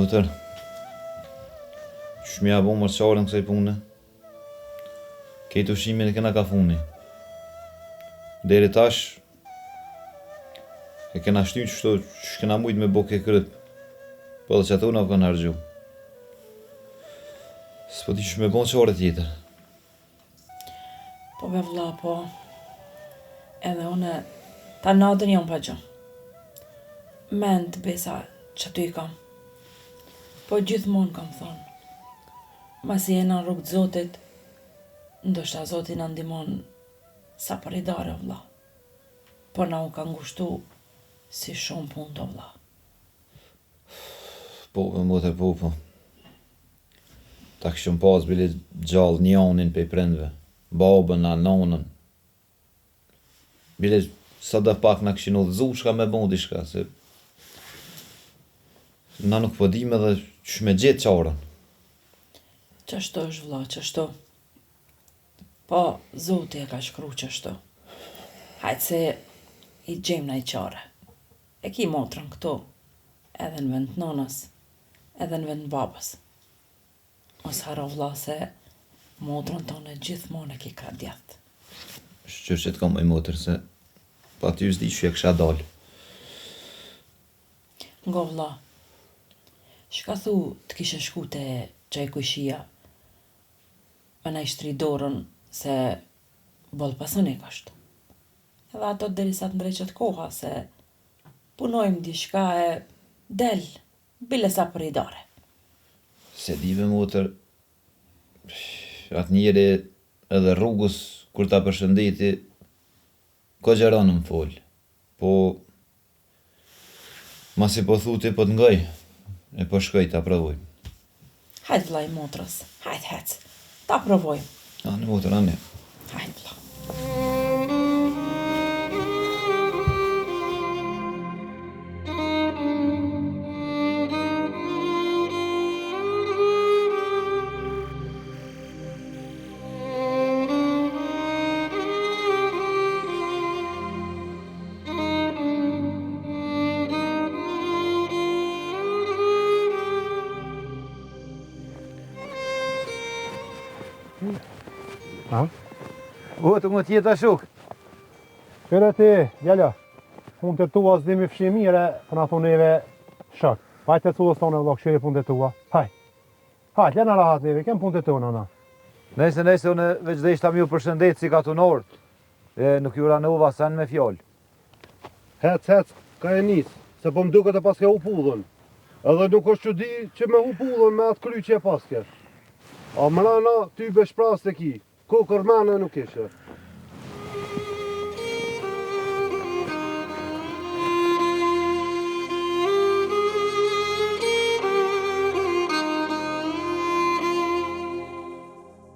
Motër, qysh me ja bo more çaren kësaj pune? Krejt ushqimin e kena ka funi. Deri tash, e kena shty qështu qysh kena mujt me bukë e kryp. Po edhe qato na u kanë harxhu. S'po di qysh me bo çare tjetër. Po be vlla, po. Edhe une, tanë natën jam pa gjumë. Mend besa qaty i kam. Po gjithmonë kam thonë. Masi jena në rrugë të Zotit, ndoshta Zoti na ndihmon sa për idare o vlla. Po na u ka ngushtu si shumë punët o vlla. Po, po, motër, po, po. Ta kishim pas bile gjallë njonin pej prindve, babën a nonën. Bile sado pak na kishin udhëzu çka me bo diçka, se na nuk po dimë edhe qysh me gjetë çaren. Qashtu është vlla, qashtu. Po, Zoti e ka shkru qashtu. Hajt se i gjejmë naj çare. E ki motrën këtu, edhe në vend të nonës, edhe në vend të babës. Mos harro vlla se motrën tone gjithmonë e ki krah djathtë. Shyqyr që të kam moj motër se pa ty s'di qysh ja kisha dalë. Ngo vlla, çka thu të kishe shku te qaj kojshia me na i shtri dorën se boll pasanik është. Edhe ato derisa të ndreqet koha se punojmë diçka e del Bile sa për idare. S'e di be motër, atë njeri edhe rrugës kur ta përshëndeti, koxha rëndë më fol. Po, masi po thu ti po të ngoj, e po shkoj ta provojmë. Hajt vlla i motrës, hajt hec, ta provojmë. Ani motër, ani. Hajt vlla. Ha? O, të më tjeta shok. Kqyre ti, djalo, punët e tua s'di mi fshi mirë, po na thonë neve shok. Hajt te cullës tonë, vëlla, kqyri punët e tua. Hajt. Hajt, lena rahat neve, kem punët e tona, na. Nejse, nejse, unë veç deshta me ju përshëndet si katunor, e nuk ju ranova sen me fjalë. Hec, hec, ka e nis, se po më duket e paske hup udhën. Edhe nuk është çudi që me hup udhën me atë kry që e paske. A mrena, ty be shprast e ki, kokërr mene nuk ishe.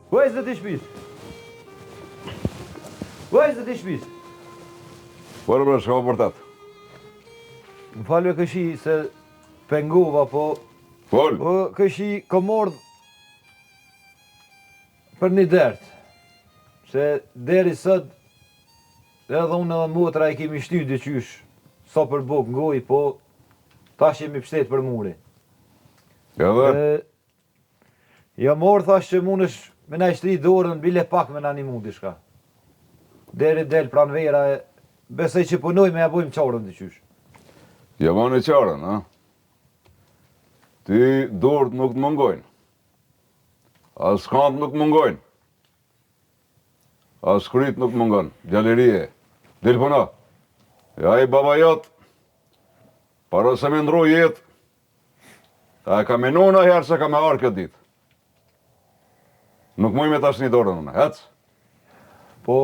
Ku e zoti i shpis? Ku e zoti i shpis? Po bre, shka vërtet. Më fal be kojshi se pengova, po... Fol! Po kojshi kom ardhë për një dert. Se deri sot, edhe unë edhe motra e kemi shty diqysh, sa për bukë n'gojë, po tash jemi pshtet për muri. Edhe? Jam ardhë thash që mundesh me na e shtri dorën bile pak me na nimu diçka. Deri del pranvera e besoj që punojmë e ja bojmë çarën diqysh. Ja boni çarën, ha? Ty durt nuk të mungojnë. As kamët nuk mungojnë. As kryt nuk mungon. Djalë i ri je. Dil puno. E ai baba jot, para se me ndrru jetë, A e ka menu najherë se ka me ardhë kjo ditë? Nuk muj me ta shtri dorën unë, hec? Po,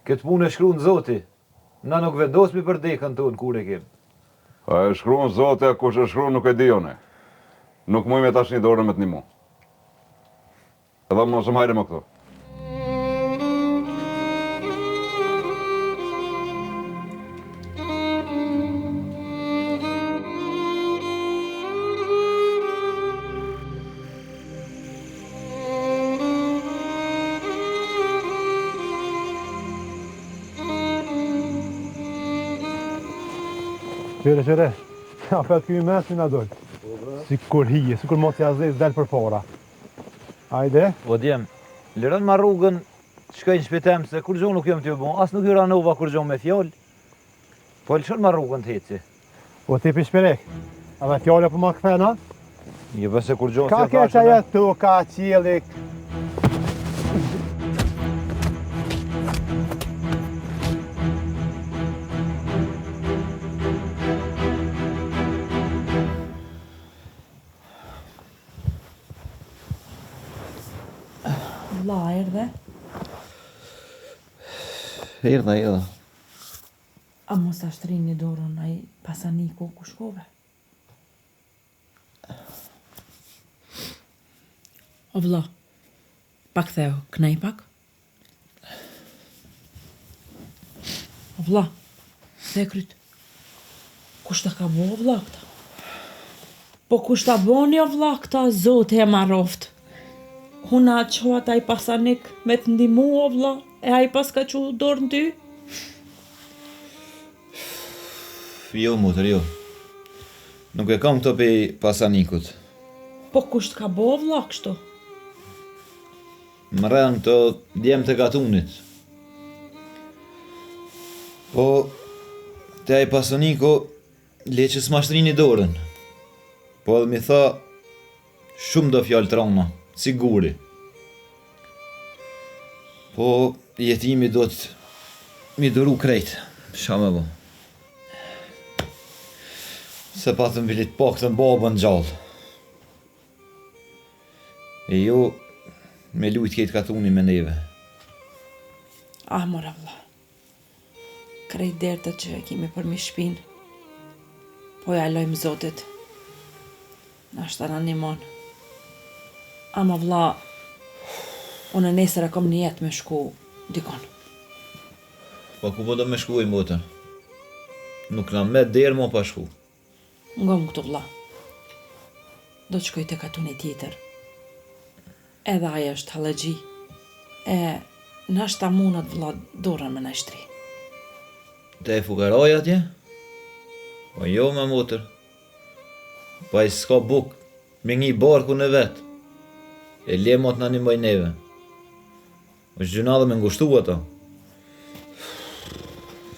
këtë punë e shkrun Zoti, na nuk vendosmi për dekën tonë kur e kem. A e shkrun Zoti, a kush e shkrun nuk e di unë. Nuk muj me ta shtri dorën me të nimu. Edhe mos më hajde më këtu. Qyre, qyre, apet ky i mesmi na dojtë. Sikur hije, sikur macja e zezë del përpara. Ajde. O djem, lëron ma rrugën, të shkoj në shpi tem, se kurgjo nuk jom tu bo, as nuk ju ranova kurgjo me fjalë, po lëshon ma rrugën të heci. O ti pishperek, edhe fjallë po ma kthen, a? Jo po se kurgjo Ka ke që ajo toka, qielli, Vlla, erdhe? Erdha, erdha. A mos ta shtrini dorën ai pasaniku ku shkove? O vlla, pa ktheu, knej pak. O vlla, kthe kryt. Kush ta ka bo o vlla këta? Po kush ta boni o vlla këta, zoti e marroft. Unë a çova te ai pasanik me të ndihmu o vlla, e ai paska çu dorën ty? Jo motër, jo. Nuk e kam këto pej pasanikut. Po kush të ka bo o vlla kështu? Më rrenë këto djem të katunit. Po, te ai pasaniku, le që s'ma shtrini dorën. Po edhe m'i tha, shumë do fjalë t'rana, si guri. Po, jetimi do të m'i duru krejt, çka me bo. Se patëm bile t'paktën babën gjallë. E jo me lujt krejt katuni me neve. Ah, more vlla. Krejt dertet që e kemi përmi shpinë. Po ja lojmë zotit. Nashta na nimon. Ama vlla, unë nesër e kom nijet me shku dikon. Po ku po do me shku oj motër? Nuk na met derë mo pa shku. Ngom këtu vlla. Do të shkoj te katuni tjetër. Edhe ai është hallexhi. E nashta mundet vlla dorën me na shtri. Te fukaraja atje? Po jo mo motër. Po ai s'ka bukë me ngi barkun e vet. E le mo të na nimoj neve. Është gjynah dhe me ngushtu ato.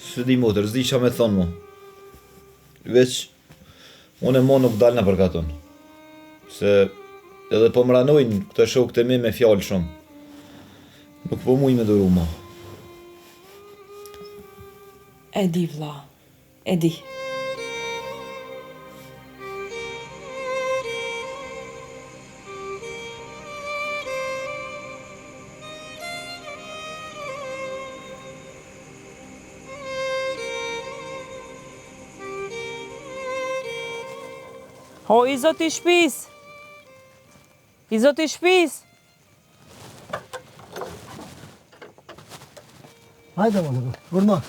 S'e di motër, s'di ça me thonë mo. Veç, unë mo nuk dal nëpër katun. Se edhe po më ranojnë këto shokët e mi me fjalë shumë. Nuk po muj me duru mo. E di vlla, E di. Ho, i zoti i shpis! I zoti i shpis! Hajde, më urdhno.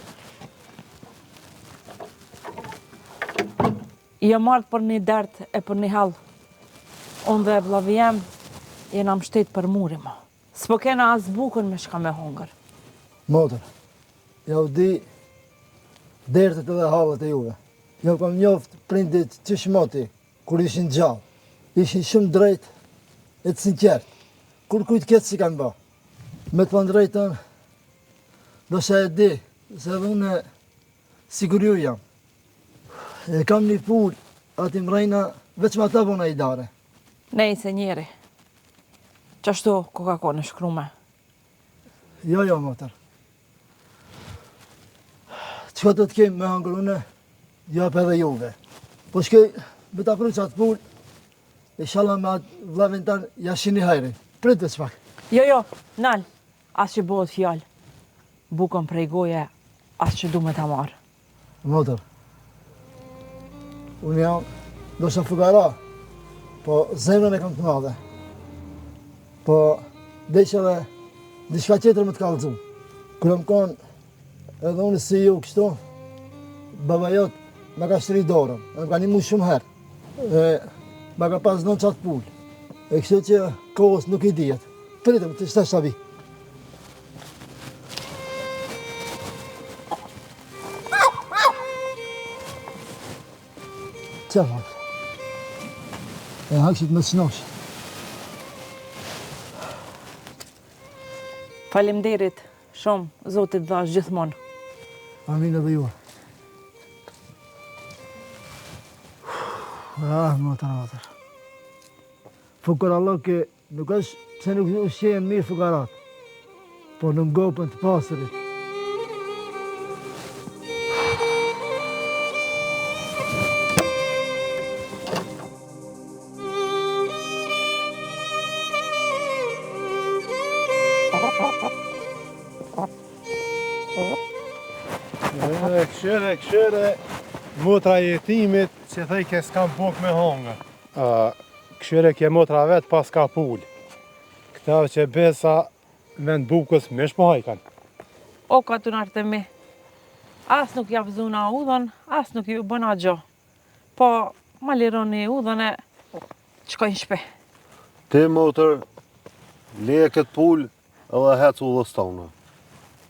Jam ardhë për një dert e për një hall. Unë dhe vllavi jem, jena mshtet për muri mo. S'po kena as bukën me shka me hongër. Motër, jau di dertet edhe hallet e juve. Jau kam njoft prindit qysh moti, Kur ishin gjallë, ishin shumë drejt e të sinqert. Kurkujt keq s'i kanë ba. Me të thanë drejtën, ndoshta e di, se edhe unë sikur ju jam. E kam një pulë, aty mrejna, veç me ata bona idare. Nejse njeri, qashtu ku ka konë e shkrume. Jo, jo, motër. Çka do të kem me hangër unë, jap edhe juve. Po shkoj me ta pru qatë pulë, ishalla me atë vllavin tanë, ja shihni hajrin. Prit veç pak. Jo, jo, nal, as që bëhet fjalë. Bukën prej goje, as që du me ta marrë. Motër, unë jam, ndoshta fukara, po zemrën e kam të madhe. Po, desha edhe diçka tjetër me të kallëzu. Kur jam konë, edhe unë si ju kështu, baba jot më ka shtri dorën, e më ka nimu shumë herë. E, më ka pas dhonë qatë pulë. E kështu që kohës nuk i dihet. Pritëm, të shtesh të vi. Qa motër? E hajshit me shnosh. Faleminderit shumë, Zoti t'dhashtë gjithmonë. Amin edhe juve. Ah, motër, motër. Fukarallëki nuk është pse nuk ushqehen mirë fukarat, po nuk ngopen të pasurit. Edhe kqyre, kqyre, motra e jetimit që thojke s'kam bukë me hongër. Kqyre kjo motra vetë paska pulë. Këta që besa vend bukës mish po hajkan. O katunarët e mi, as nuk jav zuna udhën, as nuk ju bëna gjo. Po, ma lironi udhën e shkoj në shpi. Ti motër, leje këtë pulë edhe hec udhës tonë.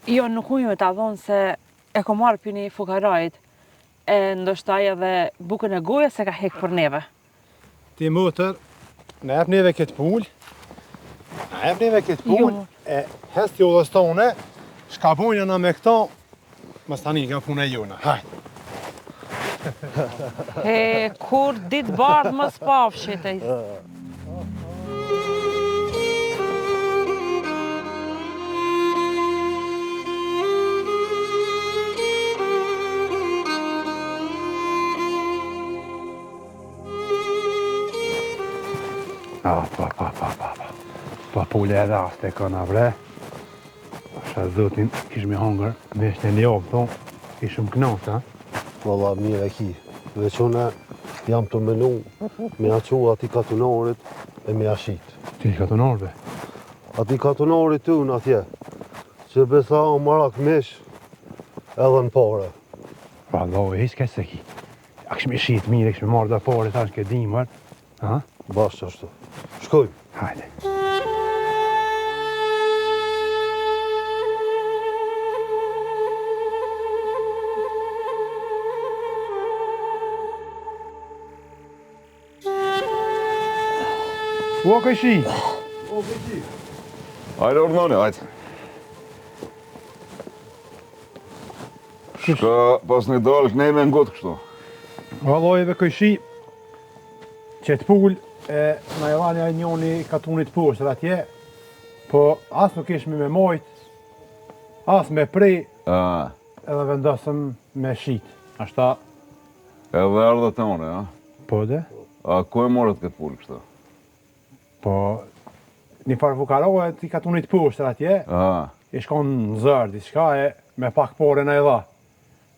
Jo, nuk muj me ta dhonë se e kom marrë prej një fukarajt, e ndoshta ai edhe bukën e gojës e ka hek për neve. Ti motër, na jep neve këtë pulë, na jep neve këtë pulë, jo. e hec ti udhës tonë, shka bojna na me këto, mos tani nga puna e jona, hajt. He, kur ditë bardhë mos pafshit e. A, pa, pa, pa, pa, pa. Pa pule edhe aste këna bre. Pasha zotin, kishmi hongër, me ishte një javë, thonë, ishëm knaqt, ha? Valla, mirë e ki. Veç unë jam tu menu me ja çu atij katunorit e me ja shit. Ti katunar, be? Atij katunorit tunë atje, që besa o marak mish edhe në pare. Valla, hiç keq s'e ki. A kishmi shit mirë, kishmi marrë do pare tash këtë dimër, ha? Bash ashtu. Shkojmë. Hajde. O kojshi? O kojshi? Hajde urdhnoni, hajde. Shka pasni dalë kënej me ngut kështu. Vallai be kojshi, qet pulë, e na e dha ai njoni i katunit poshtër atje, po as nuk ishmi me mojt, as me pre, A, edhe vendosëm me shit. Ashta, edhe erdhe te une, a? po de? A ku e morët këtë pulë kështu? Po, një farë fukaraje i katunit poshtër atje, A, i shkon në zërë diçka e me pak pare na e dha.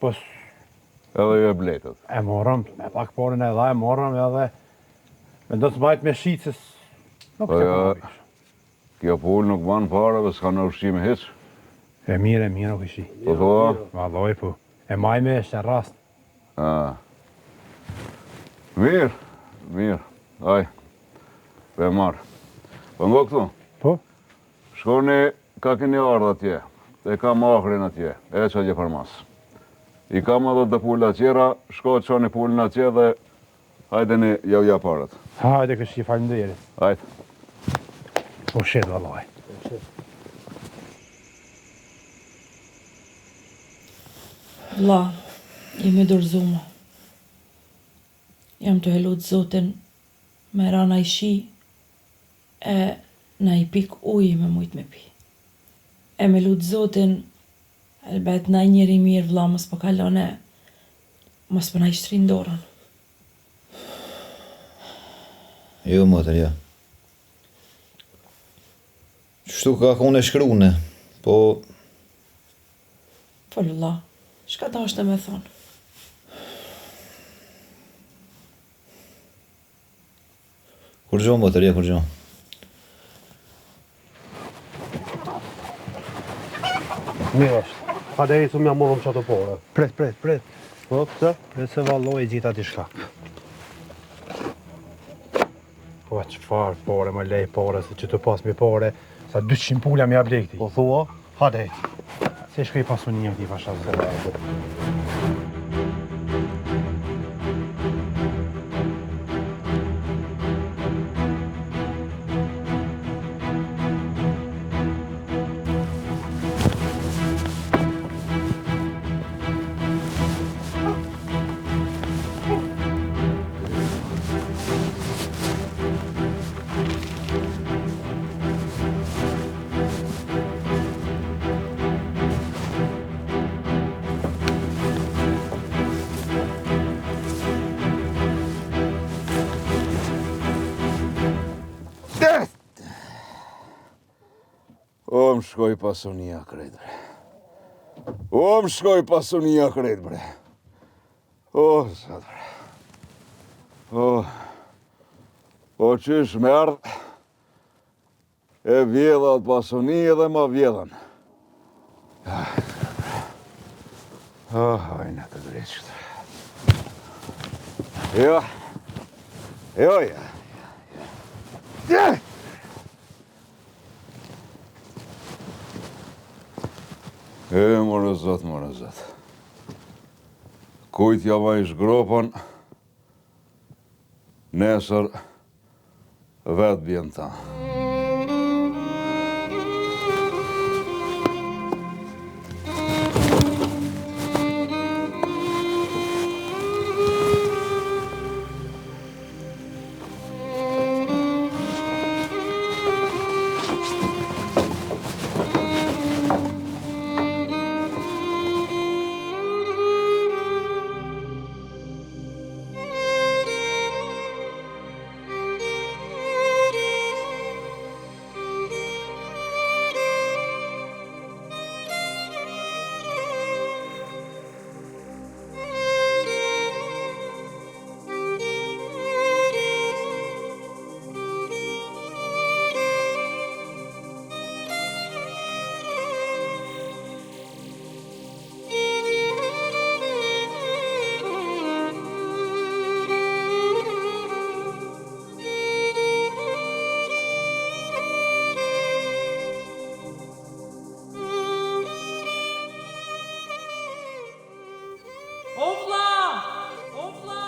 Po, edhe ju e bletët. e morëm, me pak pare na e dha, e morëm edhe vendosëm hajt me shit se s- nuk Po e jo. po. Kjo pulë nuk ban pare dhe s'ka në ushqime hiç. E mirë, e mirë, o kojshi. Po thua? Vallai po. E majme është e rast. A. Mirë, mirë. Aj, po e marr. Po ngo këtu? Po? Shkoni, ka keni ardhë atje. E kam ahrin atje, e që atje përmas. I kam edhe dhe pula tjera, shko çoni pulën atje dhe hajdeni jau jap paret. Hajde kojshi, faleminderit. Hajde. Po shet vallai. Vlla, jam e dorëzume. Jam tu e lutë Zotin me ra naj shi e naj pikë uji me mujt me pi. E me lutë Zotin elbet naj njeri i mirë vlla mos po kalon e mos po na i shtrin dorën. Jo motër, jo. Qështu ka kon e shkrune, po Fol vlla, çka dashte me thonë? Kurgjo motër, jo kurgjo. Mirë është. Hajde ecëm ja morëm qato pare. Pret, pret, pret. Po, pse? Pret se vallai gjeta diçka. Po çfarë pare, më lej pare, se që të pas mi pare, sa 200 pula me ja ble këtij. Po thua, hajde ec. Se shkoj pasunia këtij pasha zotin. shkoi pasunia krejt, bre. O, më shkoi pasunia krejt, bre. O, zot, bre. O, o qysh me ardhë, e vjedha atë pasuni edhe ma vjedhën. Ah, oh, hajna të dreqit. Jo, jo, jo. Ja. E, more zot, more zot. Kujt ja majsh gropën, nesër vetë bjen ta. O vlla! O vlla!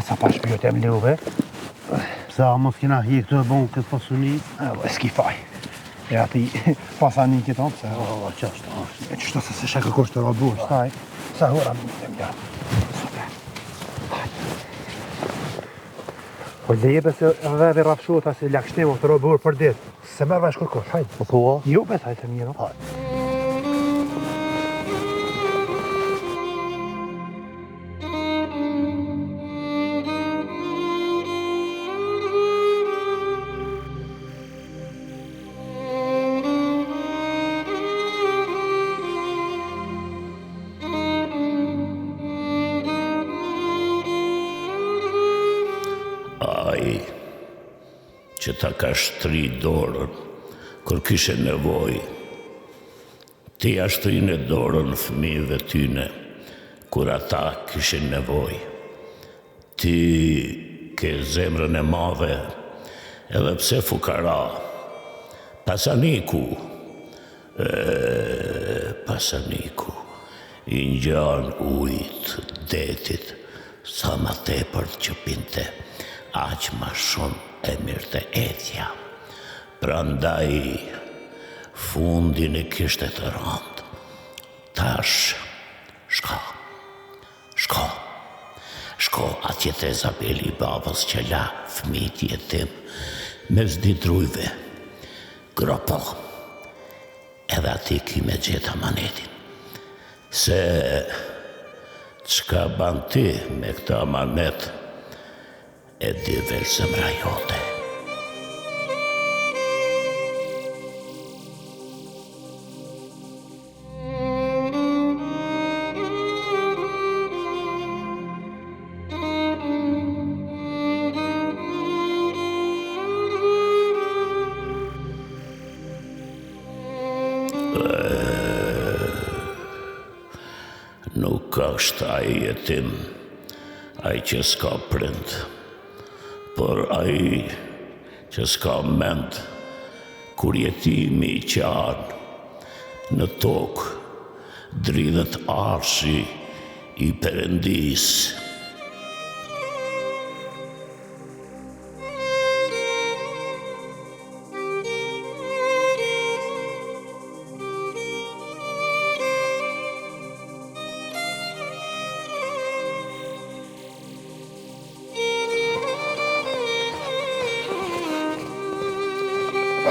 Sa pa shpirt e mluve. Pse a mos kena hi këtu e bon këtë pasuni? A, po, s'ki faj. E ati pasani këto, pse? O, qashtu është. E qështu se s'e sheh kërkush të robu, shtaj. Sa hora më të mja. Super. Po leje se edhe dhe rrafshuat se lakshtim të robur për ditë. Se merr vesh kërkush, hajde. Po thua? Jo, bes, hajde të mirë. Hajde. Ai që ta ka shtri dorën kur kishe nevojë, ti ja shtrine dorën fëmijëve tyne kur ata kishin nevojë. Ti ke zemrën e madhe edhe pse fukara. Pasaniku, e, pasaniku, i ngjan ujit, detit, sa ma tepër që pinte, aq ma shumë e merrte etja. Prandaj, fundin e kishte të rëndë. Tash, shko. Shko. Shko atje te Zabeli i babës që la fëmijët jetim mes dy drujve. Gropo. Edhe aty ki me gjetë amanetin. Se çka ban ti me këtë amanet e di veç zemra jote. Nuk është ai jetim, ai që s'ka prind, por ai që s'ka mend, kur jetimi qan në tokë, dridhet arshi i Perëndisë. Ku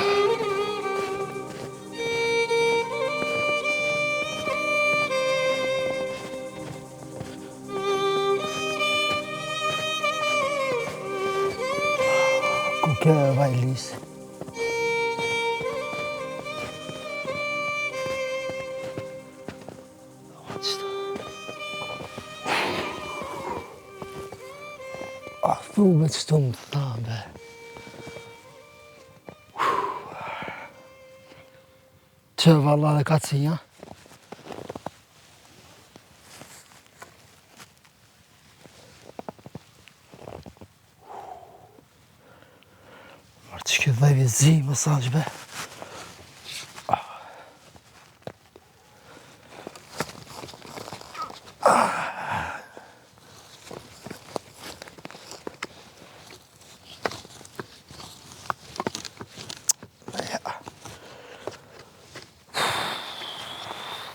ke vajlis? A thu be qëtu më tha be. Që valla dhe kacia? Marë që kjo dhejvi zi më sa be.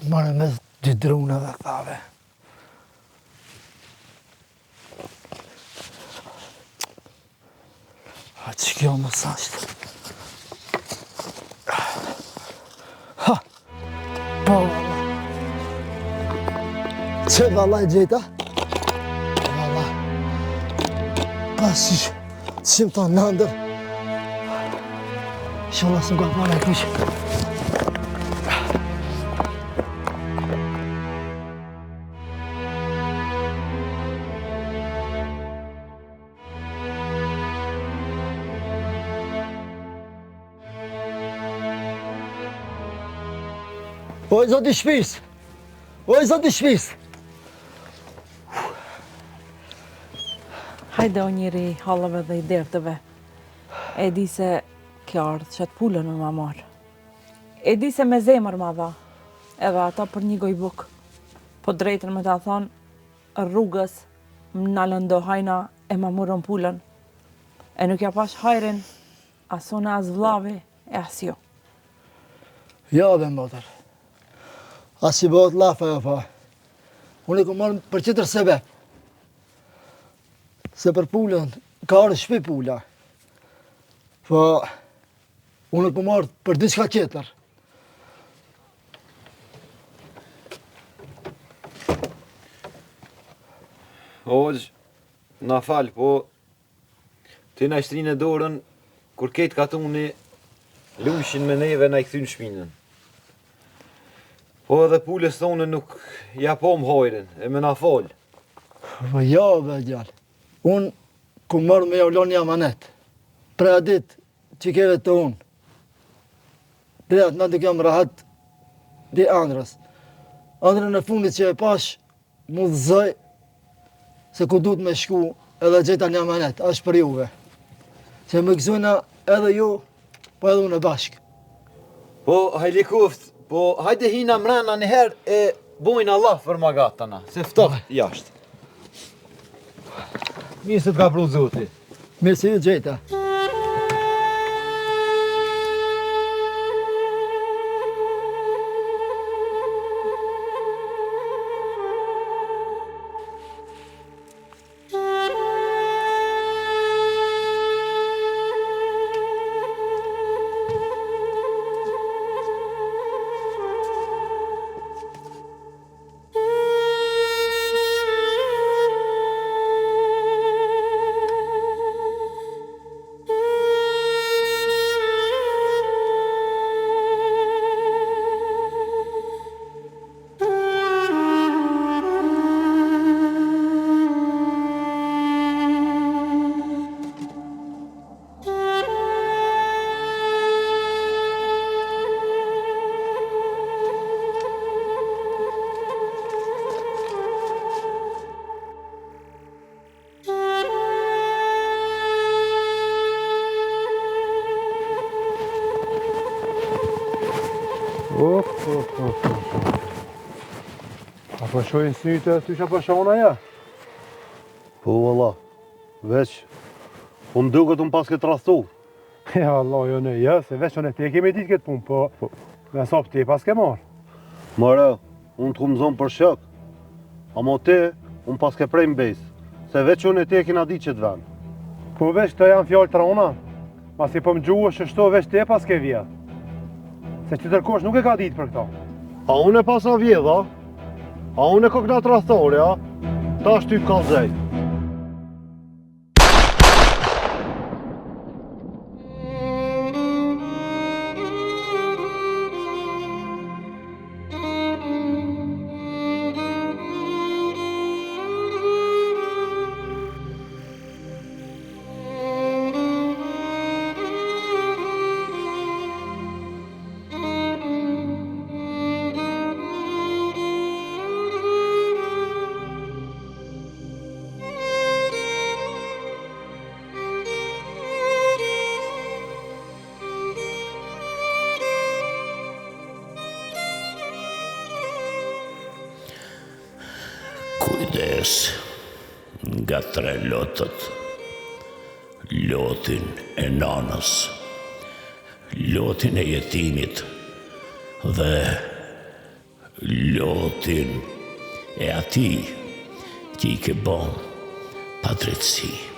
Marë me dy druna dhe thave. A që kjo më sashtë? Ha! Po, valla. Që valla e gjeta? Valla. Pas që që më ta nëndër. Inshallah s'më ka pa kush. O i zoti shpis! O i zoti shpis! Hajde o njeri i halleve dhe i derteve. E di se ke ardhë qatë pulën me ma marrë. E di se me zemër ma dha, edhe ata për një gojë bukë. Po drejtën me ta thonë, rrugës më nalën do hajna e ma murën pulën. E nuk ja pash hajrin, as unë as vllavi, e as ju. Jo, be motër. As që bëhet llaf ajo pa. Unë e kom marrë për qetër sebep. Se për pulën, ka ardhë n'shpi pula. Po, Unë e kom marrë për diçka tjetër. Hoxhë, na fal, po ti na shtrine dorën kur krejt katuni lujshin me neve na e kthyn shpinën. Po edhe pulës tonë nuk ja pom hajrin, e me na fal. Po jo, be djalë. Unë kom marrë me jau lon një amanet. Prej atë ditë që keve te unë. Prej atë natë nuk jam rahat prej andrës. Andrën e fundit që e pash, më udhëzoi se ku duhet me shku edhe gjeta një amanet, është për juve. Se më gëzojna edhe ju, po edhe unë e bashkë. Po, hajli kuft, po hajde hina mrena një herë e bojna llaf për magatana, se ftohtë jashtë. Mirë se të ka pru zoti. Mirë se ju gjeta. Op, op, op, op. A po shohin sytë ty që po shohun aja? Po valla, veç, po më duket më paske tradhtu. Ja, valla, jo ne, jo, se veç unë e ti e kemi ditë këtë punë, po, po. me sop ti e paske marrë. More, unë të kum zonë për shok, amo ti, më paske pre në besë, se veç unë e ti e kena ditë qët ven. Po veç këto janë fjalë të rona. Masi po më gjuhesh qështu veç ti e paske vjedh. Se tjetërkush nuk e ka ditë për këto. A unë e pasa vjedh, a? A unë e kokna tradhtari, a? Tash ty t'kallzoj. Kujdes nga tre lotët, lotin e nanës, lotin e jetimit dhe lotin e atij që i ke bo padrejtësi.